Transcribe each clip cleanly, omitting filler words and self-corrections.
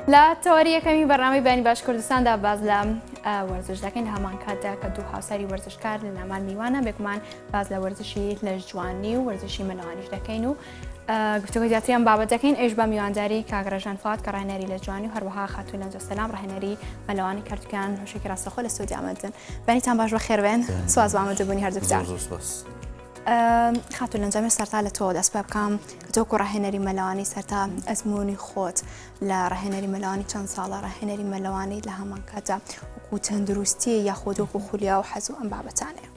لە تەوەری یەکەمی بەرنامەی بەیانی باش کوردستاندا باس لە وەرزش دەکەین لە هەمان کاتدا کە دوو هاوسەری وەرزشکار لە لامان میوانە بێگومان باس لە وەرزشی لەشجوانی و وەرزشی مەلەوانیش دەکەین و گفتوگۆی زیاتریان بابەت دەکەین ئەویش بە میوانداری کاک ڕێژان فات کە ڕاهێنەری لەشجوانی و هەروەها خاتوو لەنجە سەلام ڕاهێنەری مەلەوانی کەرتوکیان هۆشێکی ڕاستەخۆ لە ستۆدیۆ ئامادەن. بەینیتان باش بەخێربێن سواز بۆ ئامادەبوونی هەردووکتان. زۆر زۆر سپاس. خاتوو لەنجە من سەرتا لە تۆوە دەست پێ بکەم کە تۆ وەکو ڕاهێنەری مەلەوانی سەرتا ئەزموونی خۆت لە ڕاهێنەری مەلەوانی چەند ساڵە ڕاهێنەری مەلەوانی لە هەمان کاتدا وەکو تەندروستی یاخود وەکو خولیا و حەز و ئەم بابەتانەیە.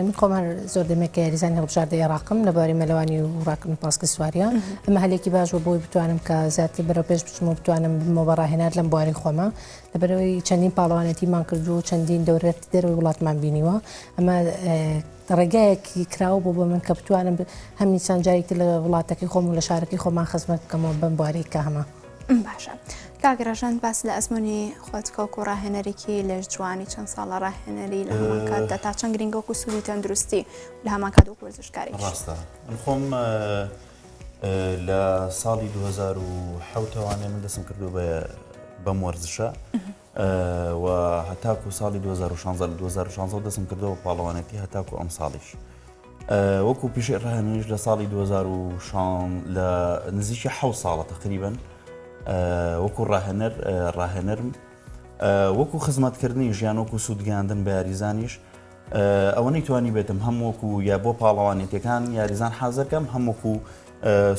من خۆم هەر زۆر دەمێک کە یاریزانی هەڵبژاردەی عێراقم لە بواری مەلەوانی و ڕاکردن و پاسکیل سواریە ئەمە هەلێکی باش بوو بۆی بتوانم کە زیاتر بەرەو پێش بچم و بتوانم ببمەوە بە ڕاهێنەر لەم بواری خۆمە لەبەرئەوەی چەندین پاڵەوانێتیمان کردووە و چەندین دەورەت دەرەوەی وڵاتمان بینیوە ئەمە ڕێگایەکی کراوە بوو بۆ من کە بتوانم هەمی چەند جارێکی تر لە وڵاتەکەی خۆم و لە شارەکەی خۆمان خزمەت بکەمەوە بەم بوارەی کە هەمە. باشە کاک ڕەژەند باس لە ئەزموونی خۆت بکە وەکو ڕاهێنەرێکی لەشجوانی چەند ساڵە ڕاهێنەری لە هەمان کاتدا تا چەند گرینگە وەکو سوودی تەندروستی لە هەمان کات وەکو وەرزشکارێکیش. ڕاستە من خۆم لە ساڵی 2007 وانێ من دەستم کردو بە بەم وەرزشە و هەتاکو ساڵی 2016 لە 2016 دەستم کردەوە پاڵەوانێتی هەتاکو ئەم ساڵیش وەکو پیشەی ڕاهێنەریش لە ساڵی 2016 لە نزیکی حەو ساڵە تقریبن وەکو ڕاهێنەر ڕاهێنەرم وەکو خزمەتکردنی ژیان وەکو سوودگەاندن بە یاریزانیش ئەوە نەیتوانی بێتم هەم وەکو یا بۆ پاڵەوانێتەکان یاریزان حازرکەم هەم وەکو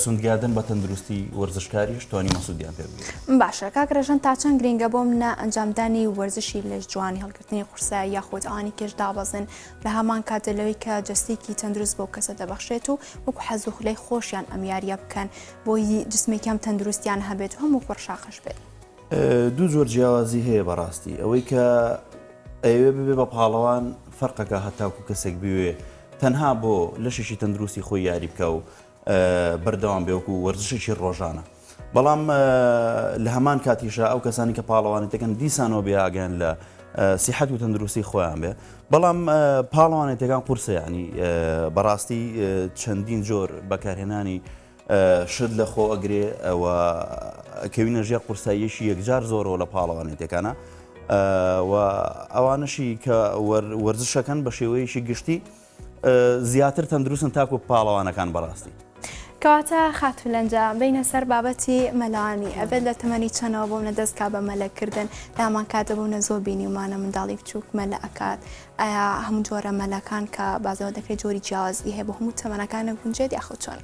سوندگادن بە تەندروستی وەرزشکاریش توانیمە سوودیان پێ بگەیەنم. باشە کاک ڕێژەن تا چەند گرینگە بۆ منە ئەنجامدانی وەرزشی لەش جوانی هەڵگرتنی قورسایی یاخود ئەوانی کێش دابەزن لە هەمان کاتدا لەوەی کە جەستەیەکی تەندروست بەو کەسە دەبەخشێت و وەکو حەز و خولەی خۆشیان ئەم یاریە بکەن بۆی جسمێکی هەم تەندروستیان هەبێت و هەم وەکو ڕشاقەش بێت. دوو جۆر جیاوازی هەیە بەڕاستی ئەوەی کە ئەیەوێ ببێ بە پاڵەوان فەرقەکە هەتاکو کەسێک بوێ تەنها بۆ لەشێکی تەندروستی خۆی یاری بکە و بەردەوام بێ وەکو وەرزشێکی ڕۆژانە بەڵام لە هەمان کاتیشە ئەو کەسانی کە پاڵەوانێتەکەن دیسانەوە بێ ئاگیان لە سیحەت و تەندروستی خۆیان بێ بەڵام پاڵەوانێتەکان قورسە ینی بەڕاستی چەندین جۆر بەکارهێنانی شت لە خۆ ئەگرێ و ئەکەوینە ژێر قورساییەکی یەکجار زۆرەوە لە پاڵەوانێتیەکانە و ئەوانەشی کە وەرزشەکەن بە شێوەیەکی گشتی زیاتر تەندروستن تاکو پاڵەوانەکان بەڕاستی. کەواتە خاتوو لەنجە بینە سەر بابەتی مەلەوانی ئەبێت لە تەمەنی چەنەوە بۆ منە دەست کا بە مەلەکردن لامان کاتە بوونە زۆر بینیومانە منداڵی بچووک مەلە ئەکات ئایا هەموو جۆرە مەلەکان کە بازەوە دەکرێت جۆری جیاوازی هەیە بۆ هەموو تەمەنەکان نەگونجێت یاخود چۆن؟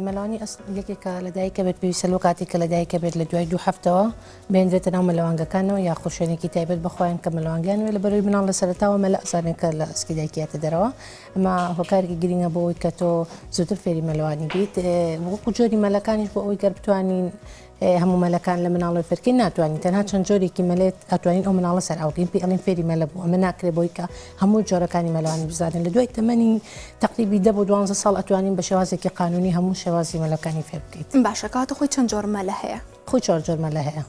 مەلەوانی ئەسڵ یەکێکە لە دایکە بێت پێویستە لەو کاتێک کە لە دایکە بێت لە دوای دوو هەفتەوە بێنرێتە ناو مەلەوانگەکانەوە یاخود شوێنێکی تایبەت بە خۆیان کە مەلەوانگەیان وێ لەبەرەوەی مناڵ لە سەرەتاوە مەلە ئەزانێت کە لە ئەسکی دایکیاتە دەرەوە ئەمە هۆکارێکی گرنگە بۆ ئەوەی کە تۆ زووتر فێری مەلەوانی بیت وەکو جۆری مەلەکانیش بۆ ئەوەی گەر بتوانین هەموو مەلەکان لە مناڵەوەی فێرکەین ناتوانین تەنها چەند جۆرێکی مەلێت ئەتوانین ئەو مناڵە سەر ئاوکەین پێی ئەڵێن فێری مەلە بوو ئەمە ناکرێت بۆی کە هەموو جۆرەکانی مەلەوانی بزانن لە دوای تەمەنی تەقریبی دە بۆ دوانزە ساڵ ئەتوانین بە شێوازێکی قانونی هەموو شێوازی مەلەکانی فێر بکەیت. باشە کەواتە خۆی چەند جۆر مەلە هەیە؟ خۆی چوار جۆر مەلە هەیە.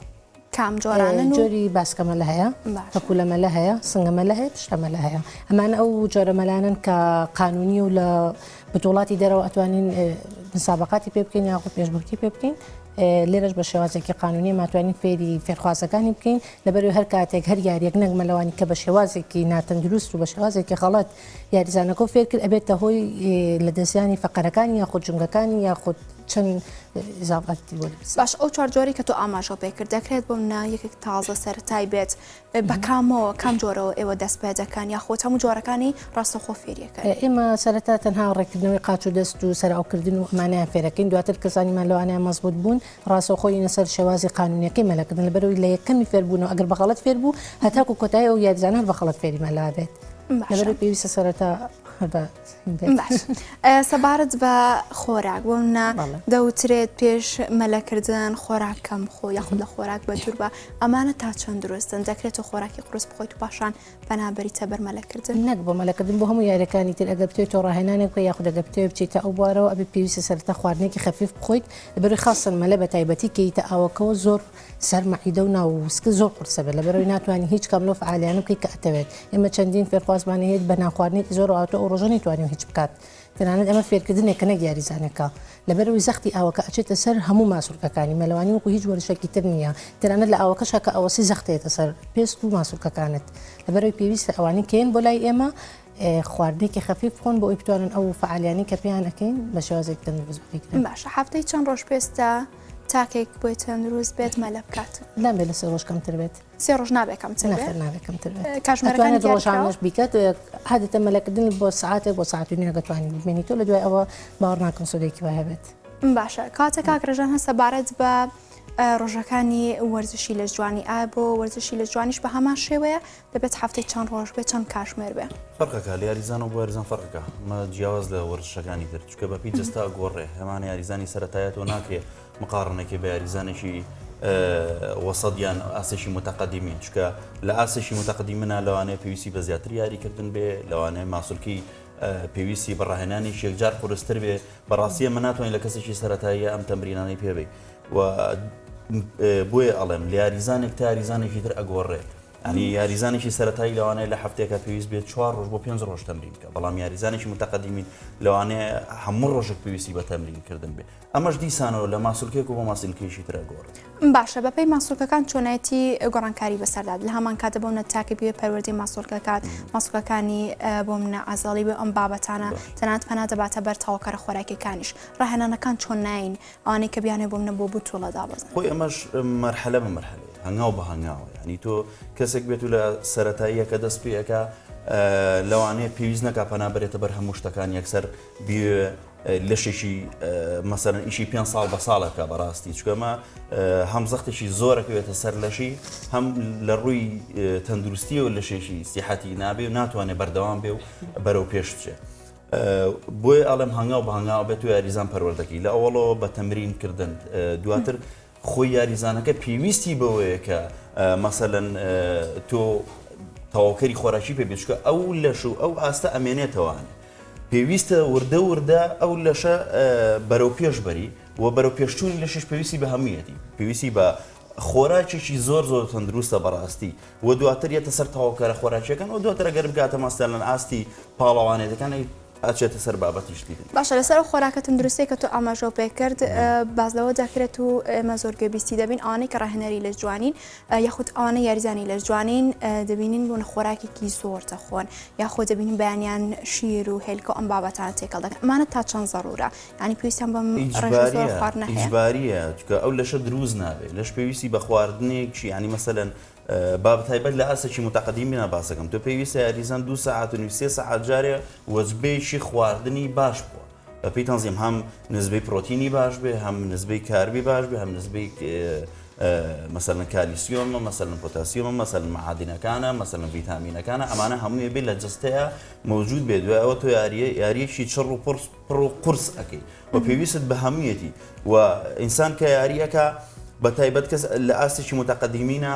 کام جۆرانەن و؟ جۆری باسکە مەلە هەیە، پەپوولە مەلە هەیە، سنگە مەلە هەیە، پشتە مەلە هەیە. ئەمانە ئەو جۆرە مەلانەن کە قانونیە و لە بتوڵاتی دەرەوە ئەتوانین مسابقاتی پێ بکەین یاخود پێشبڕکی پێ بکەین. لێرەش بە شێوازێکی قانونی ماتوانین فێری فێرخوازەکانی بکەین لەبەرەوەی هەر کاتێک هەر یاریەک نەک مەلەوانی کە بە شێوازێکی ناتەندروست و بە شێوازێکی غەڵەت یاریزانەکە فێر کرد ئەبێتە هۆی لە دەستیانی فەقەرەکانی یاخود جومگەکانی یاخود چەند ئیزافاتی بۆ دروست. باش ئەو چوار جۆرەی کە تۆ ئاماژەو پێ کرد دەکرێت بۆ منە یەکێک تازە سەرەتای بێت بە کامەوە کام جۆرەوە ئێوە دەست پێ دەکەن یاخود هەموو جۆرەکانی ڕاستەوخۆ فێریەکەن؟ ئێمە سەرەتا تەنها ڕێککردنەوەی قاچ و دەست و سەرئاوکردن و ئەمانەیان فێرەکەین دواتر کە زانیمان لەوانەیە مەزبوت بوون ڕاستەوخۆ یینە سەر شێوازی قانونیەکەی مەلەکردن لەبەرئەوەی لە یەکەمی فێربوونەوە ئەگەر بە غەڵەت فێر بوو هەتاکو کۆتایی ئەو یاریزانە هەر بە غەڵەت فێری مەلا بێت لەبەرئەوەی پێویستە سەرەتا هەر بە باش سەبارەت بە خۆراک بۆ منە دەوترێت پێش مەلەکردن خۆراک کەم خۆ یاخود لە خۆراک بە دوور بە ئەمانە تا چەند دروستن دەکرێت تۆ خۆراکی قورس بخۆیت و پاشان پەنا بەریتە بەر مەلەکردن؟ نەک بۆ مەلەکردن بۆ هەموو یاریەکانی تر ئەگەر بتەوێت تۆ ڕاهێنانێک بکەیت یاخود ئەگەر بتەوێت بچیتە ئەو بوارەوە ئەبێ پێویستە سەرەتا خواردنێکی خەفیف بخۆیت لەبەرئەوەی خاستەن مەلە بە تایبەتی کە یتە ئاوەکەوە زۆر سەر مەعیدە و ناو وسک زۆر قورسە بێت لەبەرئەوەی ناتوانی هیچ کام لەو فعالیانە بکەیت کە ئەتەوێت ئێمە چەندین فێرخوازمان هەیە بە نانخواردنێکی زۆر ئاوتۆ ئەو ڕۆژە نەیتوانیوە هیچ بکات. تەنانەت ئەمە فێرکردنێکە نەک یاریزانەکە لەبەرئەوەی زەختی ئاوەکە ئەچێتە سەر هەموو ماسولکەکانی مەلەوانی وەکو هیچ وەرزشێکی تر نییە تەنانەت لە ئاوەکەشا کە ئەوەسی زەخت دێتە سەر پێست و ماسولکەکانت لەبەرئەوەی پێویستە ئەوانەی کە یەن بۆ لای ئێمە خواردنێکی خەفیف بخۆن بۆ ئەوەی بتوانن ئەو فەعالیانەی کە پێیان ئەکەین بە شێوازێکی تەندروست بیگرن. باشە هەفتەی چەند ڕۆژ پێستە تاکێک بۆی تەندروست بێت مەلە بکات؟ نابێت لە سێ ڕۆژ کەمتر بێت. سێ ڕۆژ نابێ کەمتر بێ؟ نەخێر نابێ کەمتر بێت. کاتژمێرەکانی دیار کراوە؟ ڕۆژانەش بیکات عادەتەن مەلەکردن بۆ سەعاتێک بۆ سەعات و نیوێک ئەتوانی بمێنیتەوە لە دوای ئەوە باوەڕ ناکەم سوودێکی وای هەبێت. باشە کاتە کاک ڕێژان هەن سەبارەت بە ڕۆژەکانی وەرزشی لەشجوانی ئایا بۆ وەرزشی لەشجوانیش بە هەمان شێوەیە دەبێت هەفتەی چەند ڕۆژ بێت چەند کاژمێر بێ؟ فەرقەکە لە یاریزانەوە بۆ یاریزان فەرقەکە مە جیاواز لە وەرزشەکانی تر چونکە بەپی جەستە ئەگۆڕێ هەمان یاریزانی سەرەتایەتەوە ناکرێ مقاڕنەکەی بە یاریزانێکی وەسەد یان ئاستێکی متەقەدیمین چونکە لە ئاستێکی متەقدیمنا لەوانەیە پێویستی بە زیاتر یاریکردن بێ لەوانەیە ماسولکی پێویستی بە ڕاهێنانێکی یەکجار قورستر بێ بەڕاستیە من ناتوانین لە کەسێکی سەتاییە ئەم تەمرینانەی پێبی و بۆیە ئەڵێم لە یاریزانێک تا یاریزانێکی تر ئەگۆڕێ ئەنی یاریزانێکی سەتایی لەوانەیە لە هەفتێکە پێویست بێت چوار ڕۆژ بۆ پێنج ڕۆژ تەمرین بکە بەڵام یاریزانێکی متەقەدیمی لەوانەیە هەموو ڕۆژێک پێویستی بە تەمرین کردن بێ ئەمەش دیسانەوە لە ماسولکەیەک و بۆ ماسولکەیەکی تر ئەگۆڕێت. باشە بەپێی ماسولکەکان چۆنایەتی گۆڕانکاری بەسەردات لە هەمان کاتە بۆ منە تاکە بوێ پەروەردەی ماسولکەکات ماسولکەکانی بۆ منە عەزەڵی بێ ئەم بابەتانە تەنانەت پەنا دەباتە بەر تەواوکەرە خۆراکیەکانیش ڕاهێنانەکان چۆن ناین ئەوانەی کە بیانێ بۆ منە بۆ بتوڵە دابەزن. خۆی ئەمەش مەرحەلە بە مەرحەلەیە هەنگاو بە هەنگاوە یانی تۆ کەسێک بێت و لە سەرەتاییەکە دەست پێ ئەکا لەوانەیە پێویست نەکا پەنا بەرێتە بەر هەموو شتەکان یەکسەر بیەوێ لەشێکی مەسەرەن ئیشی پێ ساڵ بە ساڵەکە بەڕاستی چکەمە هەم زەختێکی زۆرەکەوێتە سەر لەشی هەم لە ڕووی تەندروستیەوە لەشێکی سیحەتی نابێ و ناتوانێت بەردەوام بێ و بەرەو پێش بچێ. بۆیە ئەڵێم هەنگاو بە هەنگاو بێت و یاریزان پەروەردەکەی لە ئەوەڵەوە بە تەمرین کردن دواتر خۆی یاریزانەکە پێویستی بەوەیە کە مەسەلەن تۆ تەواوکەری خۆراکی پێ بێت چونکە ئەو لەش و ئەو ئاستە ئەمێنێتەوانێ پێویستە وردە وردە ئەو لەشە بەرەو پێش بەری و بەرەو پێشچوونی لەشش پێویستی بە هەموویەتی پێویستی بە خۆراکێکی زۆر زۆر تەندروستە بەڕاستی و دواتر یەتە سەر تەواوکەرە خۆراکیەکان و دواتر ئەگەر بگاتە مەسەلەن ئاستی پاڵەوانێتەکان ئەچێتە سەر بابەتی شتی تر. باشە لەسەر ئەو خۆراکە تەندروستەی کە تۆ ئاماژەو پێ کرد باس لەوە دەکرێت و ئێمە زۆر گوێبیستی دەبین ئەوانەی کە ڕاهێنەری لەش جوانین یاخود ئەوانە یاریزانی لەش جوانین دەبینین بۆ خۆراکێکی زۆر دەخۆن یاخود دەبینین بەیانیان شیر و هێلکە ئەم بابەتانە تێکەڵ دەکەن ئەمانە تا چەند زەڕورە یانی پێویستیان بەم ڕێژە زۆر خواردنە هەیە؟ ئیجباریە چونکە ئەو لەشە دروست نابێت لەش پێویستی بە خواردنێکی یانی مەسەلەن با بەتایبەت لە ئاستێکی متەقەدیمینا باسەکەم تۆ پێویستە یاریزان دوو سەعات و نیو سێ سەعات جارێ وەجبەیەکی خواردنی باش بووە بەپێی تەنزیم هەم نسبەی پرۆتینی باش بێ هەم نسبەی کاربی باش بێ هەم نسبەی مەسەلەن کالیسیۆمە مەسەلەن پۆتاسیۆمە مەسەلەن معادینەکانە مەسەلەن ڤیتامینەکانە ئەمانە هەمووی بێ لە جەستەیە موجود بێ دوای ئەوە تۆ یاریە یاریەکی چڕ و پڕ پڕ و قورس ئەکەی و پێویستت بە هەموویەتی و ئینسان کە یاری ئەکا بە تایبەت کەس لە ئاستێکی متەقەدیمینە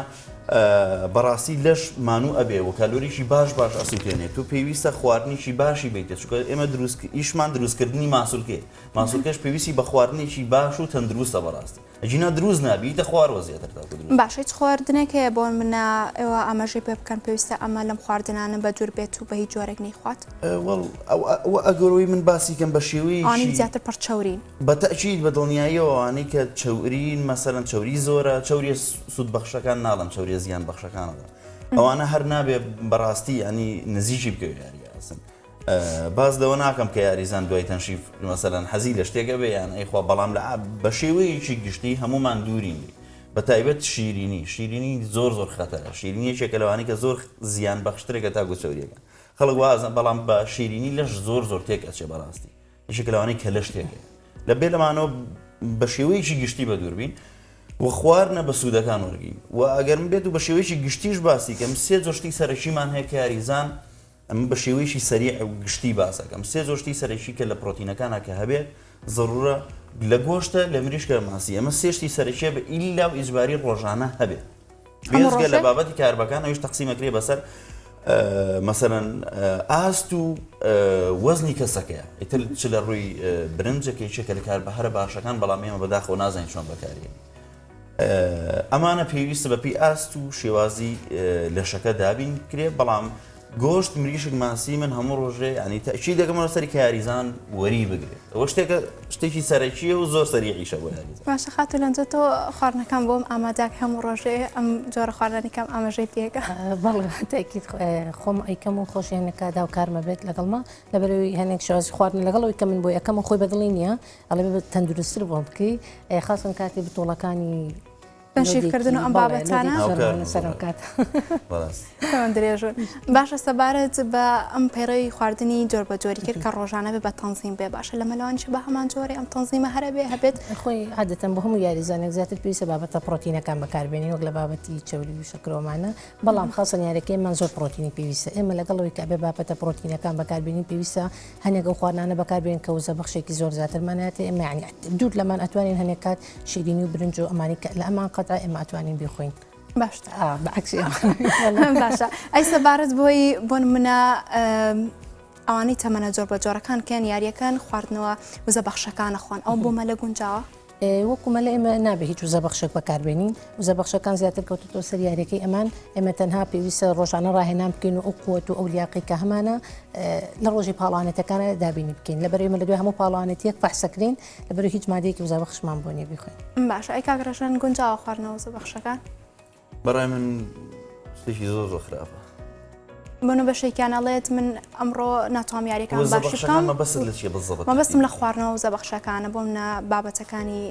بەڕاستی لەش مانوو ئەبێ و کالۆریی باش باش ئەسووتێنێت و پێویستە خواردنێکی باشی بیتێ چونکە ئێمە دروست ئیشمان دروستکردنی ماسولکەیە ماسولکەش پێویستی بە خواردنێکی باش و تەندروستە بەڕاستی ئەگینا دروست نابی ئیتە خوارەوە زیاتر تاکو دروست باشە هیچ خواردنێک هەیە بۆ منە ئێوە ئاماژەی پێ بکەن پێویستە ئەمە لەم خواردنانە بە دوور بێت و بە هیچ جۆرێک نەیخوات؟ وەڵ ئەوە ئەگەرەوەی من باسی کەم بە شێوەیەکی ئەوانەی زیاتر پڕ چەورین. بە تەئکید بە دڵنیاییەوە ئەوانەی کە چەورین مەسەلەن چەوری زۆرە چەوریە سوود بەخشەکان ناڵێم چەوریە زیان بەخشەکان ئەڵێم ئەوانە هەر نابێ بەڕاستی ینی نزیکی بکەوێ یاری ئاسن باس لەوە ناکەم کە یاریزان دوای تەنشیف مەسەلەن حەزی لە شتێک ئەبێ یان ئەیخوا بەڵام لە بە شێوەیەکی گشتی هەمومان دوورین لێی بە تایبەت شیرینی شیرینی زۆر زۆر خەتەرە شیرینی یەکێکە لەوانەی کە زۆر زیان بەخشترێکە تاکو چەوریەکان خەڵک وازە بەڵام بە شیرینی لەش زۆر زۆر تێک ئەچێ بەڕاستی یەکێکە لەوانەی کە لەش تێکەیە لە بێ لەمانەوە بە شێوەیەکی گشتی بە دووربین و خواردنە بە سوودەکان وەرگین و ئەگەر من بێت و بە شێوەیەکی گشتیش باسی کەم سێ جۆشتی سەرەکیمان هەیە کە یاریزان ئەمە بە شێوەیەکی سەریع و گشتی باس ئەکەم سێ جۆر شتی سەرەکی کە لە پرۆتینەکانا کە هەبێت زەرورە لە گۆشتە لە مریشکە لە ماسی ئەمە سێ شتی سەرەکیە بە ئیلا و ئیجباری ڕۆژانە هەبێت هەموو بێجگە لە ڕۆژێک؟ بابەتی کاربەکان ئەویش تەقسیمەکرێ بەسەر مەسەلەن ئاست و وەزنی کەسەکەیە ئیتر چ لە ڕووی برنجەکە یەکێکە لە کاربە هەرە باشەکان بەڵام ئێمە بەداخەوە نازانین چۆن بەکارێنین ئەمانە پێویستە بەپێی ئاست و شێوازی لەشەکە دابین بکرێ بەڵام. گۆشت مریشک ماسی من هەموو ڕۆژێ ینی تەئکید دەکەمەوە سەری کە یاریزان وەری بگرێت ئەوە شتێکە شتێکی سەرەکیە و زۆر سەریعیشە بۆ یاریزان. باشە خاتوو لەنجە تۆ خواردنەکان بۆم ئامادەک هەموو ڕۆژێ ئەم جۆرە خواردنی کەم ئاماژەی پێکە. بەڵێ تەئکید خۆم ئەیکەم و خۆشی هەنێک کات هاوکارمە بێت لەگەڵما لەبەرئەوەی هەنێک شێوازی خواردن لەگەڵ ئەوەی کە من بۆی ئەکەم و خۆی بەدڵی نییە ئەڵێ بە تەندروستتر بۆم بکەی خاصن کاتی بتوڵەکانی تەنشیفکردن و ئەم بابەتانە درێژن باشە سەبارەت بە ئەم پەیڕەوی خواردنی جۆر بە جۆری کرد کە ڕۆژانە بێ بە تەنزیم بێ باشە لە مەلەوانیش بە هەمان جۆری ئەم تەنزیمە هەرە بێ هەبێت خۆی عادەتەن بۆ هەموو یاریزانێک زیاتر پێویستە بابەتە پرۆتینەکان بەکاربێنین وەک لە بابەتی چەوری و شەکرۆمانە بەڵام خاصن یاریەکەی من زۆر پرۆتینی پێویستە ئێمە لەگەڵ ئەوەی کە ئەبێ بابەتە پرۆتینەکان بەکاربێنین پێویستە هەنێک ئەو خواردنانە بەکاربێنین کە وزە بەخشێکی زۆر زیاترمان هەیە ئێمە یعنی دوور لەمان ئەتوانین هەنێک کات شیرینی و برنج و ئەمانی کە لە ئەمان قەتع ئێمە ئەتوانین بیخۆین. باشتر بە عەکسی باشە ئەی سەبارەت بۆی بۆ نمونە ئەوانەی تەمەنە جۆر بە جۆرەکان کەن یاریەکان خواردنەوە وزە بەخشەکانە خوان ئەو بۆ مەلە گونجاوە؟ وەکو مەلە ئێمە نابێ هیچ وزە بەخشێک بەکاربێنین وزە بەخشەکان زیاتر کەوتوتەوە سەر یاریەکەی ئەمان ئێمە تەنها پێویستە ڕۆژانە ڕاهێنان بکەین و ئەو قوت و ئەو لیاقی کە هەمانە لە ڕۆژی پاڵانێتەکانە دابینی بکەین لەبەر ئێمە لە دوای هەموو پاڵانێتیەک فەحسەکرین لەبەر هیچ مادەیەکی وزە بەخشمان بۆ نیە بیخۆین. باشە ئەی کاک ڕەشەن گونجاوە خواردنەوە وزە بەخشەکان؟ بەڕای من شتێکی زۆر زۆر خراپە. بۆنە بەشێکیان ئەڵێت من ئەمڕۆ ناتوانم یاریەکان وزە باش بەخشەکان بکەم مەبەستت لە چیە بزەبت مەبەستم لە خواردنەوە وزە بەخشەکانە بۆم نە بابەتەکانی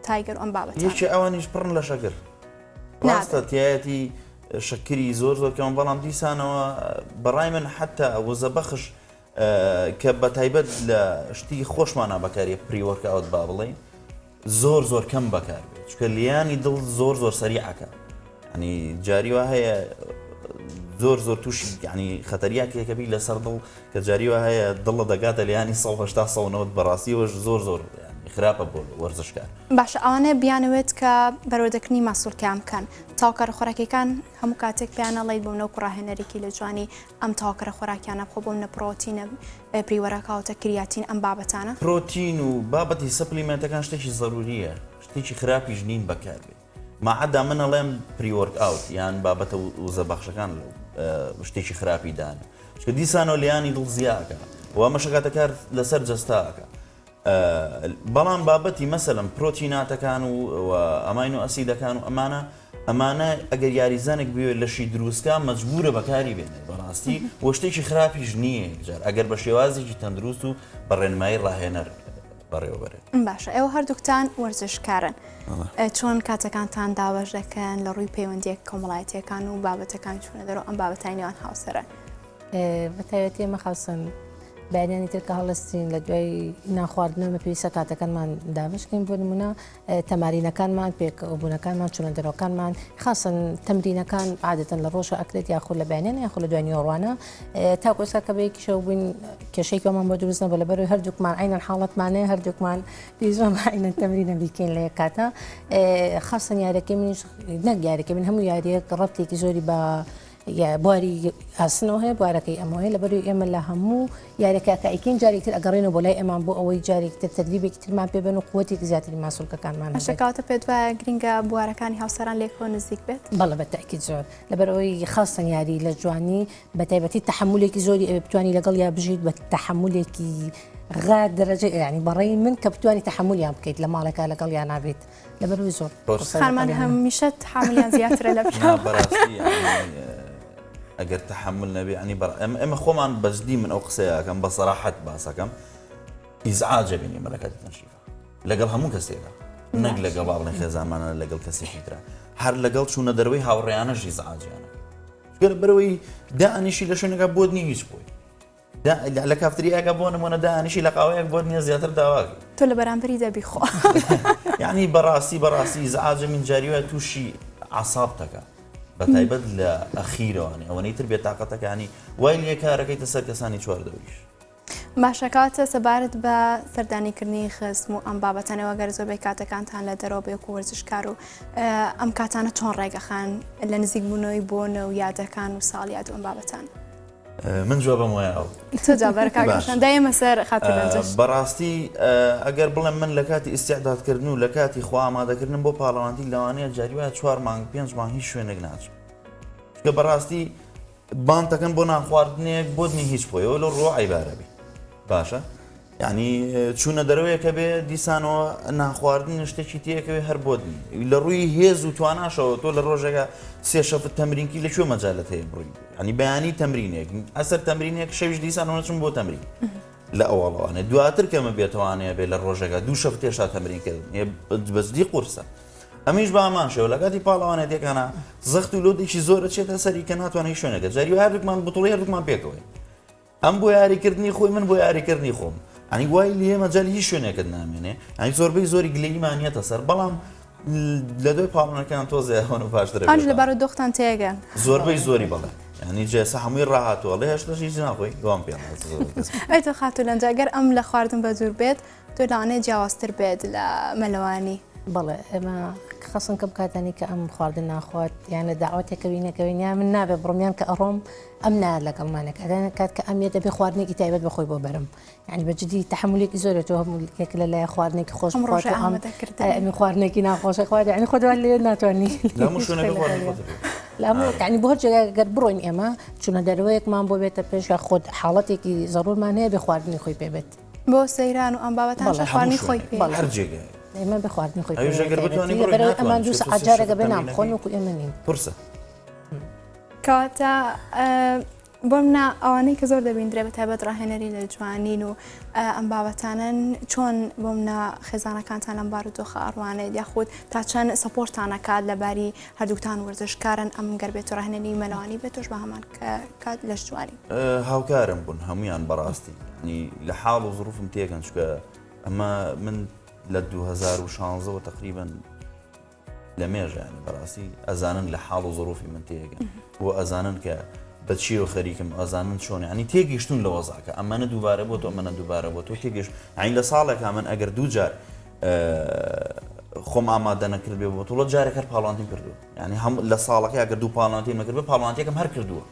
تایگەر و ئەم بابەتانە. یەکێ ئەوانیش پڕن لە شەکر ڕاستە تایەتی شەکری زۆر زۆر کەم بەڵام دیسانەوە بەڕای من حتا وزە بەخش کە بە تایبەت لە شتی خۆشمانە بەکاری pre-workout با بڵێین زۆر زۆر کەم بەکار بێت چونکە لیانی دڵ زۆر زۆر سەریعەکە ینی جاری وا هەیە زۆر زۆر تووشی ینی خەتەریاکێکە بی لەسەر دڵ کە جاری وا هەیە دڵە دەگاتە لیانی 180 190 بەڕاستیەوەش زۆر زۆر خراپە بۆ وەرزشکار. باشە ئەوانەیە بیانەوێت کە بەرەوەدەکردنی ماسولکەیان بکەن تاوکەرە خۆراکیەکان هەموو کاتێک پێیان ئەڵێیت بۆ منە وەکو ڕاهێنەرێکی لە جوانی ئەم تەواوکەرە خۆراکیانە بخۆ بۆ منە پرۆتینە pre-workout ە creatine ئەم بابەتانە. پرۆتین و بابەتی supplement ەکان شتێکی زەروریە شتێکی خراپیش نین بەکاربێت ماعەدا من ئەڵێم pre-workout یان بابەتە وزە بەخشەکان شتێکی خراپی دانە چونکە دیسانەوە لیانی دڵ زیاکە و ئەمەشەکاتە کار لەسەر جەستە ئەکا بەڵام بابەتی مەسەلەن پرۆتیناتەکان و amino acid ەکان و ئەمانە ئەمانە ئەگەر یاریزانێک بوێ لەشی دروستکە مەجبورە بەکاری بێنێت بەڕاستی وە شتێکی خراپیش نییە یەکجار ئەگەر بە شێوازێکی تەندروست و بە ڕێنمایی ڕاهێنەر بەڕێوەبەرێت. باشە ئێوە هەردووکتان وەرزشکارن چۆن کاتەکانتان دابەش دەکەن لە ڕووی پەیوەندییە کۆمەڵایەتییەکان و بابەتەکان چوونە دەرەوە ئەم بابەتانی نێوان هاوسەران؟ بە تایبەتی ئێمە خاوسەن بەیانیانی تر کە هەڵستین لە دوای نانخواردنەوە پێویستە کاتەکانمان دابشکەین بۆ نمونە تەمارینەکانمان پێکەوەبوونەکانمان چونە دەرەوەکانمان خاصن تەمرینەکان عادەتەن لە ڕۆژە ئەکرێت یاخود لە بەیانیان یاخود لە دوای نیوەڕوانە تاکو ئێستا کە بەیەکیشەوە بووین کێشەیەکی وامان بۆ دروست نەبوو لەبەرەوەی هەردووکمان عینەن حاڵەتمانەیە هەردووکمان پێویستمان عینەن تەمرینە بیکەین لە یەک کاتە خاصن یاریەکەی منیش نەک یاریەکەی من هەموو یاریەک ڕەبتێکی زۆری بە بواری ئاسنەوە هەیە بوارەکەی ئەمەوە هەیە لەبەروی ئێمە لە هەموو یاریەکە کە ئەیکەین جارێکی تر ئەگەڕێنەوە بۆ لای ئەمان بۆ ئەوەی جارێکی تر تەدریبێکی ترمان پێ بەن و قوتێکی زیاتری ماسولکەکانمان باشە هەبێت. کەواتە پێت وایە گرینگە بوارەکانی هاوسەران لێکەوە نزیک بێت؟ بەڵێ بە تەئکید زۆر لەبەر ئەوەی خاستەن یاری لە جوانی بە تایبەتی تەحەمولێکی زۆری ئەوێ بتوانی لەگەڵ یا بژیت بە تەحەمولێکی غا دەرەجە یانی بەڕێی من کە بتوانی تەحەمولیان بکەیت لە ماڵێکا لەگەڵ یا نابیت لەبەرئەوەی زۆر قورسە خانمان لەگەڵیان. هەمیشە تەحەمولیان زیاترە لە پیاو. نا بەڕاستی یانی ئەگەر تەحەمول نەبێ یانی بەڕ ئێمە ئێمە خۆمان بەجدی من ئەو قسەیە ئەکەم بە سەراحەت باسەکەم ئیزعاجە بین ئێمە لە کاتی تەنشیفە لەگەڵ هەموو کەسێکە نەک لەگەڵ با بڵێن خێزانمانە لەگەڵ کەسێکی ترە هەر لەگەڵ چوونە دەرەوەی هاوڕێیانەش ئیزعاجیانە گەر بەرەوەی دانیشی لە شوێنەکە بۆت نیە هیچ بۆی لە کافتریاکە بۆ نمونە دانیشی لە قاوەیەک بۆت نییە زیاتر داواکەی تۆ لە بەرامبەری دەبی خۆ یعنی بەڕاستی بەڕاستی ئیزعاجە من جاری وایە تووشی عسابتەکە بە تایبەت لە ئەخیرەوانی ئەوەنەی تر بێتاقەتەکانی وای لێ کارەکەیتە سەر کەسانی چواردەوریش باشە کاتە سەبارەت بە سەردانیکردنی خزم و ئەم بابەتانەوە گەر زۆربەی کاتەکانتان لە دەرەوە بێک و وەرزشکار و ئەم کاتانە چۆن ڕێگەخان لە نزیک بوونەوەی بۆنە و یادەکان و ساڵیاد و ئەم بابەتان من جوابم وایە ئەو تۆ جوابەرە کاک ڕۆشن دایمە سەر خاتوو لەنجەش. بەڕاستی ئەگەر بڵێم من لە کاتی ئیستعدادکردن و لە کاتی خۆ ئامادەکردنم بۆ پاڵەوانتی لەوانەیە جاری وایە چوار مانگ پێنج مانگ هیچ شوێنێک ناچم چونکە بەڕاستی. بانتەکەن بۆ نانخواردنێک بۆت نی هیچ خۆیەوە لە ڕۆ عیبارەبی باشە یعنی چوونە دەرەوەیەکە بێ دیسانەوە نانخواردن شتێکی تێکەوێ هەر بۆت نی لە ڕووی هێز و تواناشەوە تۆ لە ڕۆژێکە سێ شەفت تەمرینکی لە کوێ مەجالت هەیە بڕی ینی بەیانی تەمرینێک ئەسەر تەمرینێک شەویش دیسانەوە چون بۆ تەمرین لە ئەوەڵەوانێ دواتر کەمە بێتوانەیە بێ لە ڕۆژێکە دوو شەفت هێشتا تەمرین کردن بەجدی قورسە ئەمیش بە هەمان شێوە لە کاتی پاڵەوانێتیەکانە زەخت و لۆدێکی زۆر ئەچێتە سەری کە ناتوانێت هیچ شوێنێکە جاری وایە هەردووکمان بتوڵی هەردووکمان پێکەوەین ئەم بۆ یاریکردنی خۆی من بۆ یاریکردنی خۆم ئەنی وای لێ مەجال هیچ شوێنێکت نامێنێ ئەنی زۆربەی زۆری گلەییمانیەتە سەر بەڵام لە دوای پاڵەکان تۆزێ هەون و پاشتر ئەنج لە بارودۆختان تێگەن زۆربەی زۆری بەڵێ ینی جێسە هەمووی ڕاهاتووە لە هێشتاش هیچ ناخۆی وام پێ ئەی تۆ خاتوو لەنجا گەر ئەم لە خواردن بە دوور بێت تۆ لەوانەیە جیاوازتر بێت لە مەلەوانی. بەڵێ ئێمە خەسن کەم کاتانی کە ئەم خواردن ناخوات یان لە داوەتێکەوی نەکەوین یان من نابێ بڕۆم یان کە ئەڕۆم ئەم نایە لەگەڵمانە کاتان کات کە ئەم یە دەبێ خواردنێکی تایبەت بە خۆی بۆ بەرم یعنی بە جدی تەحملێکی زۆرە تۆ هەموو یەک لە لای خواردنێکی خۆش ئەم ڕۆژە بخوات و ئەم ئامادەکردن. ئەمی خواردنێکی ناخۆشە خوارد یعنی خۆت وا لێ ناتوانانی لە هەموو شوێنێک خواردنی خۆت بێ. لە هەموو یعنی بۆ هەر جێگایەک گەر بڕۆین ئێمە چونە دەرەوەیەکمان بۆ بێتە پێش یا خۆت حاڵەتێکی زەرورمان هەیە بێ خواردنی خۆی پێ بێت. بۆ سەیران و ئەم بابەتانەش بەڵێ. خواردنی هەموو خۆی شوێنێک پێ. بەڵێ. هەر جێگایەک. ئێمە بێ خواردنی خۆی پێ ئەویش ئەگەر بتوانی تایبەتی بڕۆی لەبەرئەوەی ناتوانی ئەمان دوو چونکە تۆ سەعات سێ جارێک شەفت ئەبێ نان تەمرینەکەی بخۆن وەکو ئێمە نین. قورسە. کەواتە بۆ منە ئەوانەی کە زۆر دەبیندرێ بە تایبەت ڕاهێنەری لە جوانین و ئەم بابەتانەن چۆن بۆ منە خێزانەکانتان لەم بارودۆخە ئەڕوانێت یاخود تا چەند support تان ئەکات لە باری هەردووکتان وەرزشکارن ئەم گەر بێت ڕاهێنەری مەلەوانی بێت تۆش بە هەمان کات لەش جوانی. هاوکارم بوون هەموویان بەڕاستی یانی لە حاڵ و زروفم تێگەن چونکە ئەمە من لە 2016 وە تقریبا لە مێژە ینی بەڕاستی ئەزانن لە حاڵ و زروفی من تێگەن بۆ ئەزانن کە بە چیەوە خەریکم ئەزانن چۆن ینی تێگەیشتون لە وەزاکە ئەمەە دووبارە بۆ تۆ ئەمەە دووبارە بۆ تۆ تێگەشت عین لە ساڵێکا من ئەگەر دوو جار خۆم ئامادە نەکرد بێ بۆ تۆڵە جارێک هەر پاڵانتیم کردووە یعنی هەم لە ساڵەکە ئەگەر دوو پاڵانتیم نەکرد بێ پاڵانتێکم هەر کردووە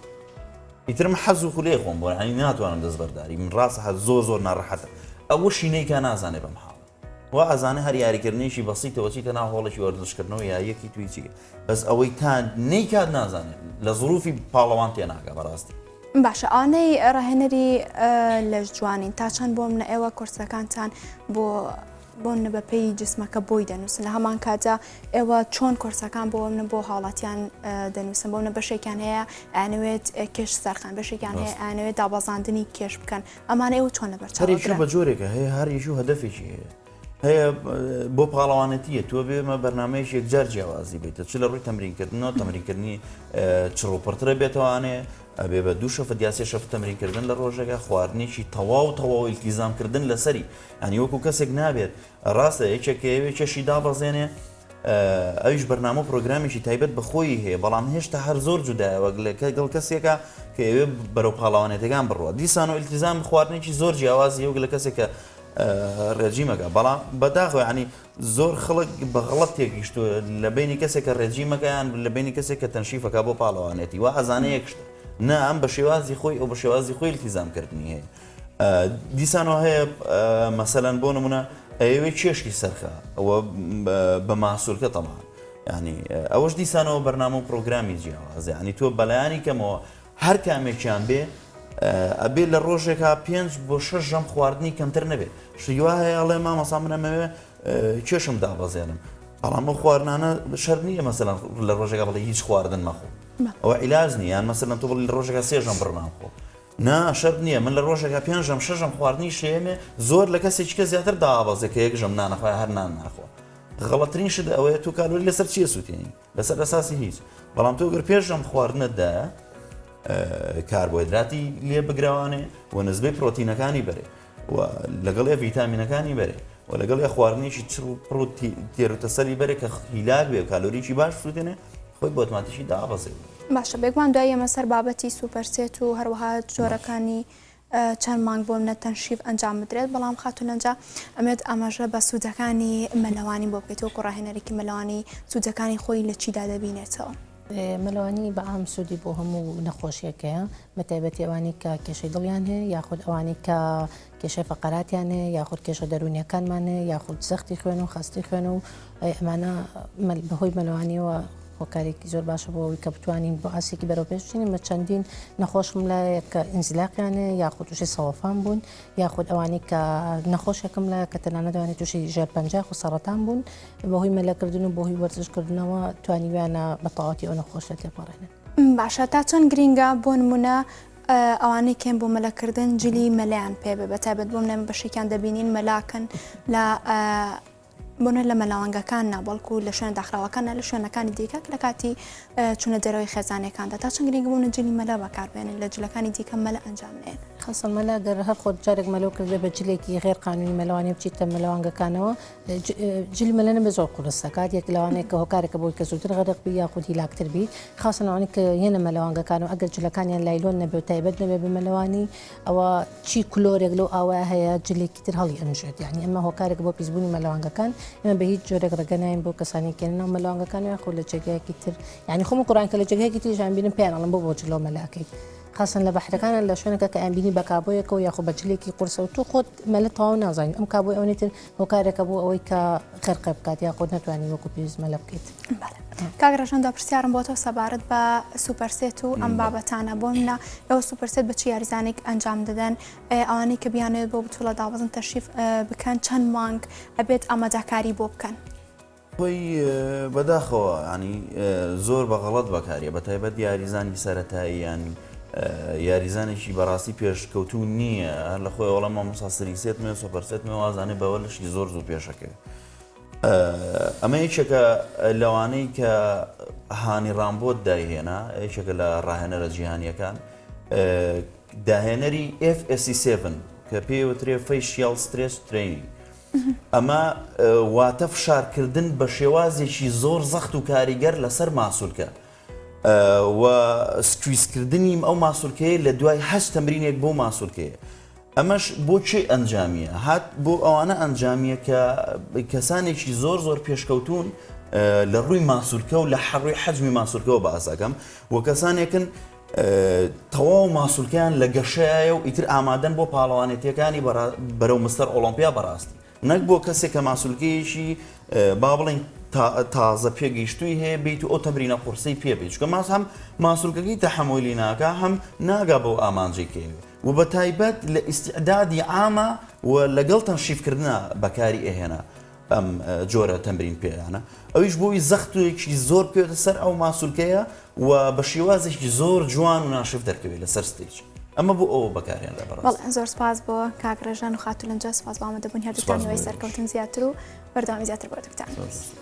ئیترم حەز و خولەی خۆم بۆ ینی ناتوانم دەستبەرداری من ڕاستە هەر زۆر زۆر ناڕەحەتە ئەوەشی نیکا نازانێ بەم حاڵ وا ئەزانێ هەر یاریکردنێکی بەسیتەوە چیتە ناو هۆڵێکی وەرزشکردنەوە یاریەکی توی چی بەس ئەوەی تا نەیکات نازانێت لە زروفی پاڵەوان تێناگا بەڕاستی. باشە ئەوانەی ڕاهێنەری لەش جوانین تا چەند بۆ منە ئێوە کۆرسەکانتان بۆ بۆ منە بە پێی جسمەکە بۆی دەنووسن لە هەمان کاتدا ئێوە چۆن کۆرسەکان بۆ منە بۆ هاوڵاتیان دەنووسن بۆ منە بەشێکیان هەیە ئەیانەوێت کێش سەرخان بەشێکیان هەیە ئەیانەوێت دابەزاندنی کێش بکەن ئەمانە ئێوە چۆن لەبەر چاو ئەگرن؟ هەر یەکیو بە جۆرێکە هەیە هەر یەکیو هەدەفێکی هەیە هەیە بۆ پاڵەوانێتیە تۆ بێمە بەرنمەیەکی یەکجار جیاوازی بیتە چ لە ڕووی تەمرینکردنەوە تەمرینکردنی چڕوپڕترە بێتوانێ ئەبێ بە دوو شەفت یا سێ شەفت تەمرینکردن لە ڕۆژێکە خواردنێکی تەواو تەواو ئیلتیزامکردن لەسەری ئەنی وەکو کەسێک نابێت ڕاستە یەکێک کەیەوێ کێشی دابەزێنێ ئەویش بەرنامە و پرۆگرامێکی تایبەت بە خۆی هەیە بەڵام هێشتا هەر زۆر جودایە وەک لەگەڵ کەسێکە کە ئەوێ بەرەو پاڵەوانێتەکان بڕوە دیسان و ئیلتیزام خواردنێکی زۆر جیاوازی وەک لە کەسێک کە ڕێجیمەکە بەڵام بەداخەوە ینی زۆر خەڵک بە غەڵەت تێگەیشتووە لە بینی کەسێک کە ڕێجیمەکەیان لە بینی کەسێک کە تەنشیفەکە بۆ پاڵەوانێتی وا ئەزانێ یەک شتە نا ئەم بە شێوازی خۆی ئەو بە شێوازی خۆی التیزامکردنی هەیە دیسانەوە هەیە مەسەلەن بۆ نمونە ئەیەوێ کێشی سەرخە ئەوە بە ماسولکە تەمان ینی ئەوەش دیسانەوە بەرنامە و پرۆگرامی جیاوازە ینی تۆ بەلایانی کەمەوە هەر کامێکیان بێ ئەبێ لە ڕۆژێکا پێنج بۆ شەش ژەم خواردنی کەمتر نەبێت شیوا هەیە ئەڵێ مامەسا من ئەمەوێ کێشم دابەزێنم بەڵام ئەو خواردنانە شەر نییە مەسەلەن لە ڕۆژێکا بڵێ هیچ خواردن مەخۆ ئەوە عیلاج نییە یان مەسەلەن تۆ بڵێ لە ڕۆژێکا سێ ژەم بڕنان خۆ نا شەرت نییە من لە ڕۆژێکا پێنج ژەم شەش ژەم خواردنی شێمێ زۆر لە کەسێکی کە زیاتر دابەزێ کە یەک ژەم نانەخوای هەر نان ناخوا غەڵەترین شت ئەوەیە تۆ کالۆری لەسەر چیە سووتێنی لەسەر ئەساسی هیچ بەڵام تۆ گەر پێش ژەم خواردنت دایە کاربۆهیدراتی لێ بگرەوانێ و نزبەی پرۆتینەکانی بەرێ و لەگەڵ ێ ڤیتامینەکانی بەرێ و لەگەڵ ێ خواردنێکی چڕ و پڕ و تێروتەسەلی بەرێ کە هیلاک بێ و کالۆریی باش سووتێنێ خۆی بە ئۆتۆماتیکی دابەزێ. باشە بێگومان دوای ئێمە سەر بابەتی super set و هەروەها جۆرەکانی چەند مانگ بۆ منە تەنشیف ئەنجام بدرێت بەڵام خاتوو لەنجا ئەمێت ئاماژە بە سوودەکانی مەلەوانی بۆ بکەیت وەکو ڕاهێنەرێکی مەلەوانی سوودەکانی خۆی لە چیدا دەبینێتەوە؟ مەلەوانی بە عام سوودی بۆ هەموو نەخۆشیەک هەیە بە تایبەتی ئەوانەی کە کێشەی دڵیان هەیە یاخود ئەوانەی کە کێشەی فەقەراتیان هەیە یاخود کێشە دەروونیەکانمان هەیە یاخود زەختی خوێن و خەستی خوێن و ئەمانە بەهۆی مەلەوانیەوە. هۆکارێکی زۆر باشە بۆ ئەوەی کە بتوانین بۆ ئاستێکی بەرەو پێش بچین مە چەندین نەخۆشم لایە کە ئینزلاقیان هەیە یاخود تووشی سەوەفان بوون یاخود ئەوانەی کە نەخۆشێکم لایە کە تەنانەت ئەوانەی تووشی ژێرپەنجە یاخود سەڕەتان بوون بەهۆی مەلەکردن و بەهۆی وەرزشکردنەوە توانیویانە بە تەواوەتی ئەو نەخۆشیە تێپەڕێنن. باشە تا چەند گرینگە بۆ نمونە ئەوانەی کێن بۆ مەلەکردن جلی مەلەیان پێ بێ بەتایبەت بۆ منە بەشێکیان دەبینین مەلاکن لە بۆنە لە مەلەوانگەکان نا بەڵکو لە شوێنە داخراوەکان نا لە شوێنەکانی دیکە کە لە کاتی چوونە دەرەوەی خێزانەکاندا تا چەند گرنگە بۆنە جلی مەلە بەکاربێنن لە جلەکانی دیکە مەلە ئەنجام نەیەن. خەسەن مەلا گەر هەر خۆت جارێک مەلەو کردبێ بە جلێکی غێر قانونی مەلەوانی بچیتە مەلەوانگەکانەوە جلی مەلە نەبێ زۆر قورسە کات یەک لەوانەیە کە هۆکارێکە بۆی کە زووتر غەرق بی یاخود هیلاکتر بی خاصەن ئەوانەی کە یەنە مەلەوانگەکانەوە ئەگەر جلەکانیان لایلۆن نەبێ و تایبەت نەبێ بە مەلەوانی ئەوە چی کلۆرێک لەو ئاوە هەیە جلێکی تر هەڵی ئەنژێت یعنی ئەمە هۆکارێک بۆ پیسبوونی مەلەوانگەکان ئێمە بە هیچ جۆرێک ڕێگە ناین بۆ کەسانی کە ناو مەلەوانگەکان یاخود لە جێگایەکی تر یعنی خۆم کوڕان کە لە جێگایەکی تریشان بینم پێیان ئەڵێم بۆ بۆ جلەوە مەلاکەیت خاصەن لە بەحرەکانە لە شوێنەکە کە ئەیان بینی بە کابۆیەکەوە یاخۆ بە جلێکی قورسەوە تۆ خۆت مەلە تەواو نازانیت ئەم کابۆی ئەوەی تر هۆکارێکە بۆ ئەوەی کە خەرقە بکات یاخود نەتوانی وەکو پێویست مەلە بکەیت. بەڵێ کاک ڕەژەن دا پرسیارم بۆ تۆ سەبارەت بە superset و ئەم بابەتانە بۆ منە ئێوە superset بە چ یاریزانێک ئەنجام دەدەن ئەوانەی کە بیانەوێت بۆ بتوڵە دابەزن تەشریف بکەن چەند مانگ ئەبێت ئامادەکاری بۆ بکەن؟ خۆی بەداخەوە ینی زۆر بە غەڵەت بەکاریە بە تایبەت یاریزانی سەتایی ینی یاریزانێکی بەڕاستی پێشکەوتوو نییە هەر لە خۆی وەڵام مامۆسا three set مێ superset مێ وازانێ بەوە لەشی زۆر زوو پێشەکەوێت ئەمە یەکێکە لەوانەی کە هانی ڕامبۆت دایهێنا یەکێکە لە ڕاهێنەرە جیهانیەکان داهێنەری FSC7 کە پێوترێ fascial stretch training ئەمە واتە فشارکردن بە شێوازێکی زۆر زەخت و کاریگەر لەسەر ماسولکە و squeeze کردنی ئەو ماسولکەیە لە دوای هەشت تەمرینێک بۆ ماسولکەیە ئەمەش بۆ کێ ئەنجامیە هات بۆ ئەوانە ئەنجامیە کە کەسانێکی زۆر زۆر پێشکەوتون لە ڕووی ماسولکە و لە حڕووی حەجمی ماسولکەوە باسەکەم و کەسانێکن تەواو ماسولکەیان لە گەشەیە و ئیتر ئامادەن بۆ پاڵەوانێتیەکانی بەرەو مستەر ئۆڵۆمپیا بەڕاستی نەک بۆ کەسێک کە ماسولکەیەکی با بڵێین تازە پێگەیشتووی هەیە بیت و ئەو تەمرینە قورسەی پێ بێت چونکە ماس هەم ماسولکەکەی تەحەمولی ناکا هەم ناگا بەو ئامانجەی کە و بە تایبەت لە ئیستعدادی عامە و لەگەڵ تەنشیفکردنا بەکاری ئەهێنا ئەم جۆرە تەمرین پێیانە ئەویش بۆی زەختێکی زۆر بکەوێتە سەر ئەو ماسولکەیە و بە شێوازێکی زۆر جوان و ناشف دەرکەوێت لەسەر stage ئەمە بۆ ئەوە بەکارهێنرا بەڕاستی. بەڵێ زۆر سپاس بۆ کاک ڕێژان و خاتوو لەنجە سپاس بۆ ئامادەبوونی هەردووکتان سپاس بۆ هیوای ئێوەش. سەرکەوتن زیاتر و بەردەوامی زیاتر بۆ هەردووکتان. زۆر زۆر سپاس.